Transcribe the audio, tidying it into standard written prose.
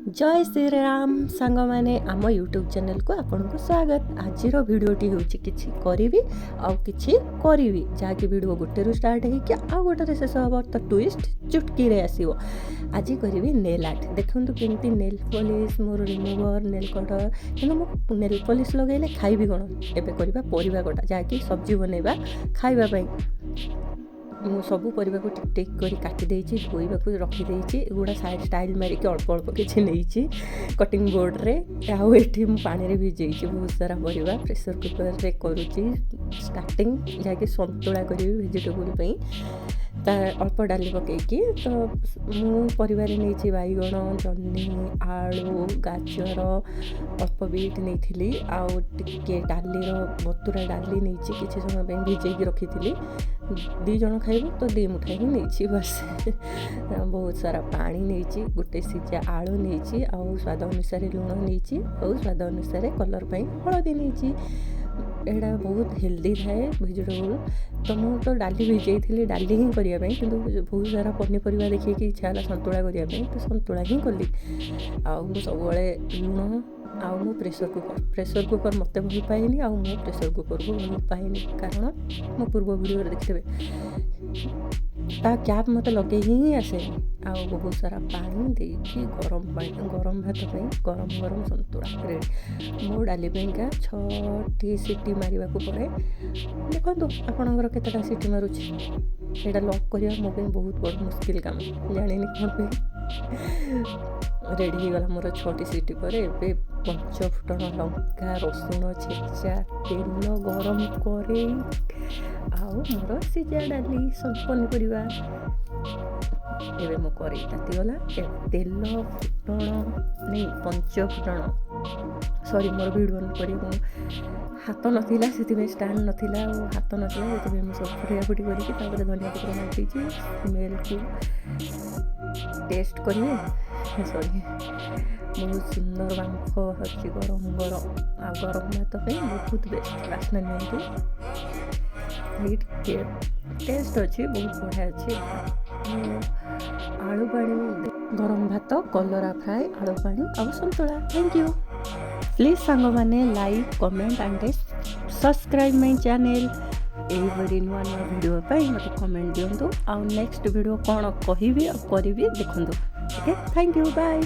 ଜୟ ଶ୍ରୀରାମ ସାଙ୍ଗମାନେ, ଆମ ୟୁଟ୍ୟୁବ୍ ଚ୍ୟାନେଲ୍କୁ ଆପଣଙ୍କୁ ସ୍ୱାଗତ। ଆଜିର ଭିଡ଼ିଓଟି ହେଉଛି କିଛି କରିବି ଆଉ କିଛି କରିବି, ଯାହାକି ଭିଡ଼ିଓ ଗୋଟେରୁ ଷ୍ଟାର୍ଟ ହେଇକି ଆଉ ଗୋଟେରେ ଶେଷ ହେବ, ତ ଟୁଇଷ୍ଟ ଚୁଟକିରେ ଆସିବ। ଆଜି କରିବି ନେଲ୍ ଆର୍ଟ। ଦେଖନ୍ତୁ କେମିତି ନେଲ୍ ପଲିସ୍ ମୋର ରିମୁଭର୍, ନେଲ୍ କଟର୍। କିନ୍ତୁ ମୁଁ ନେଲ୍ ପଲିସ୍ ଲଗାଇଲେ ଖାଇବି କ'ଣ? ଏବେ କରିବା ପରିବା କଟା, ଯାହାକି ସବଜି ବନେଇବା ଖାଇବା ପାଇଁ। ମୁଁ ସବୁ ପରିବାକୁ ଟିକ୍ ଟିକ୍ କରି କାଟି ଦେଇଛି, ଧୋଇବାକୁ ରଖିଦେଇଛି। ଏଗୁଡ଼ା ଷ୍ଟାଇଲ୍ ମାରିକି ଅଳ୍ପ ଅଳ୍ପ କିଛି ନେଇଛି କଟିଂ ବୋର୍ଡ଼ରେ। ଆଉ ଏଠି ମୁଁ ପାଣିରେ ଭିଜେଇଛି ବହୁତ ସାରା ପରିବା। ପ୍ରେସର୍ କୁକର୍ରେ କରୁଛି ଷ୍ଟାର୍ଟିଂ, ଯାହାକି ସନ୍ତୁଳା କରିବି ଭେଜିଟେବୁଲ୍ ପାଇଁ, ତା ଅଳ୍ପ ଡାଲି ପକାଇକି। ତ ମୁଁ ପରିବାରେ ନେଇଛି ବାଇଗଣ, ଜହ୍ନି, ଆଳୁ, ଗାଜର, ଅଳ୍ପ ବିଟ୍ ନେଇଥିଲି। ଆଉ ଟିକେ ଡାଲିର ବତୁରା ଡାଲି ନେଇଛି, କିଛି ସମୟ ପାଇଁ ଭିଜେଇକି ରଖିଥିଲି। 2 ଜଣ ଖାଇବୁ ତ 2 ମୁଠା ହିଁ ନେଇଛି ବାସ୍। ବହୁତ ସାରା ପାଣି ନେଇଛି, ଗୋଟେ ସିଝା ଆଳୁ ନେଇଛି, ଆଉ ସ୍ୱାଦ ଅନୁସାରେ ଲୁଣ ନେଇଛି, ଆଉ ସ୍ୱାଦ ଅନୁସାରେ କଲର୍ ପାଇଁ ହଳଦୀ ନେଇଛି। ଏଇଟା ବହୁତ ହେଲ୍ଦି ଥାଏ ଭେଜିଟେବୁଲ୍। ତ ମୁଁ ତ ଡାଲି ଭିଜେଇଥିଲି ଡାଲି ହିଁ କରିବା ପାଇଁ, କିନ୍ତୁ ବହୁତ ସାରା ପନିପରିବା ଦେଖିକି ଇଚ୍ଛା ହେଲା ସନ୍ତୁଳା କରିବା ପାଇଁ, ତ ସନ୍ତୁଳା ହିଁ କଲି। ଆଉ ମୁଁ ସବୁବେଳେ ଲୁଣ ଆଉ ମୁଁ ପ୍ରେସର୍ କୁକର୍, ପ୍ରେସର୍ କୁକର୍ ମୋତେ ଭଲ ପାଏନି ଆଉ ମୁଁ ପ୍ରେସର୍ କୁକର୍କୁ ଭଲ ପାଏନି। କାରଣ ମୋ ପୂର୍ବ ଭିଡ଼ିଓରେ ଦେଖିଥିବେ, ତା କ୍ୟାପ୍ ମୋତେ ଲଗେଇକି ହିଁ ଆସେନି। ଆଉ ବହୁତ ସାରା ପାଣି ଦେଇକି ଗରମ ପାଣି, ଗରମ ଭାତ ପାଇଁ ଗରମ ଗରମ ସନ୍ତୁଳା ରେଡ଼ି। ମୋ ଡାଲି ପାଇଁକା ଛଅଟି ସିଟି ମାରିବାକୁ ପଡ଼େ। ଦେଖନ୍ତୁ ଆପଣଙ୍କର କେତେଟା ସିଟି ମାରୁଛି। ସେଇଟା ଲକ୍ କରିବା ମୋ ପାଇଁ ବହୁତ ବଡ଼ ମୁସ୍କିଲ କାମ, ଜାଣିନି କ'ଣ ପାଇଁ। ରେଡ଼ି ହେଇଗଲା ମୋର ଛଅଟି ସିଟି ପରେ। ଏବେ ପଞ୍ଚ ଫୁଟଣ, ଲଙ୍କା, ରସୁଣ ଛେଚା, ତେଲ ଗରମ କରେଇ ଆଉ ମୋର ସିଝା ଡାଲି, ପନିପରିବା। ଏବେ ମୋ କରେଇ ତାତିଗଲା। ତେଲ ଫୁଟଣ ନେଇ ପଞ୍ଚ ଫୁଟଣ, ସରି, ମୋର ଭିଡ଼ିଓ କରିବାକୁ ହାତ ନଥିଲା, ସେଥିପାଇଁ ଷ୍ଟାଣ୍ଡ ନଥିଲା ଆଉ ହାତ ନଥିଲା, ସେଥିପାଇଁ ମୁଁ ସବୁ ଫୁଟିଆ ଫୁଟି କରିକି ତାପରେ ଧନିଆ ପତ୍ର ମାରିଦେଇଛି। ସ୍ମେଲ୍କୁ ଟେଷ୍ଟ କରିବେ। ସରି, ବହୁତ ସୁନ୍ଦର ବାମ୍ଫ ବାହାରୁଛି ଗରମ ଗରମ, ଆଉ ଗରମ ଭାତ ପାଇଁ ବହୁତ ବେଷ୍ଟ। ବାସ୍ନା ନିଅନ୍ତୁ। ଟିକେ ଟେଷ୍ଟ ଅଛି, ବହୁତ ବଢ଼ିଆ ଅଛି। ଆଳୁ ପାଣି, ଗରମ ଭାତ, କଲରା ଫ୍ରାଏ, ଆଳୁ ପାଣି ଆଉ ସନ୍ତୁଳା। Thank you. Please ସାଙ୍ଗମାନେ, like, comment and subscribe my channel. ଏହିପରି ନୂଆ ନୂଆ ଭିଡ଼ିଓ ପାଇଁ ମୋତେ କମେଣ୍ଟ ଦିଅନ୍ତୁ ଆଉ ନେକ୍ସଟ ଭିଡ଼ିଓ କ'ଣ କହିବି ଆଉ କରିବି ଦେଖନ୍ତୁ। Okay, thank you, bye.